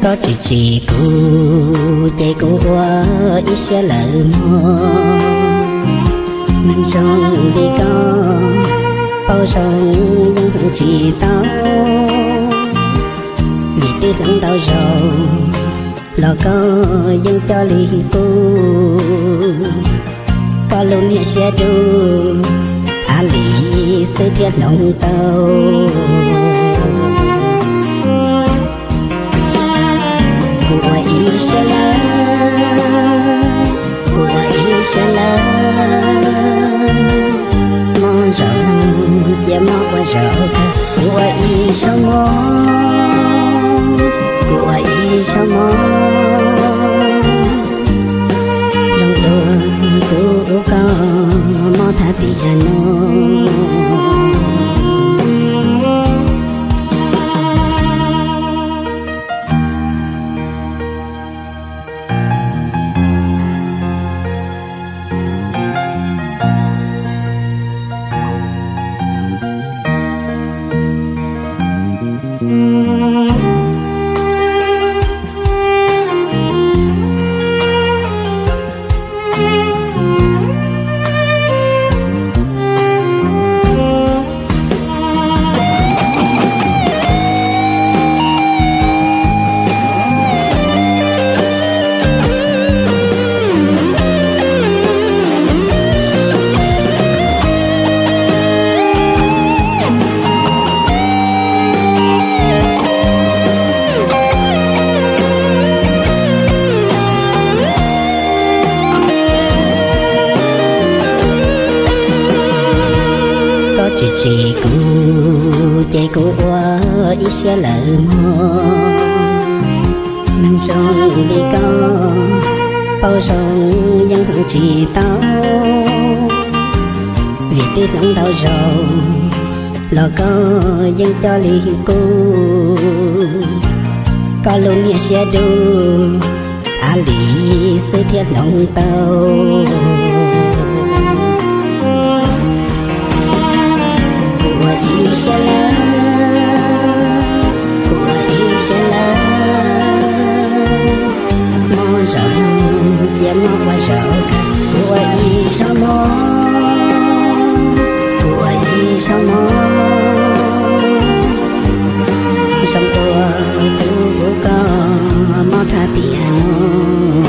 Koj tsis tsim kuv ces kuv ua ib siab lawm mog. Neeg zoo li koj, paub zoo yeej hloov tsis tau, vim twb hloov ntau zaus los koj yeej coj li qub. Koj lub niag siab dub, av li xwb thiaj hloov tau. Kuv ua ib siab lawm, kuv ua ib siab lawm, mob zaum no cia mob ua zaum kawg. Kuv ua ib zaug mob, kuv ua ib zaug mob, zoo dua kuv ua koj mob thaj tiam no. Koj tsis tsim kuv ces kuv ua ib siab lawm mog. Neeg zoo li koj, paub zoo yeej hloov tsis tau, vim twb hloov ntau zaus los koj yeej coj li qub. Koj lub niag siab dub, av li xwb thiaj hloov tau. Kuv ua ib siab lawm, kuv ua ib siab lawm, mob zaum no cia mob ua zaum kawg. Kuv ua ib zaug mob, kuv ua ib zaug mob, zoo dua kuv ua koj mob thaj tiam no.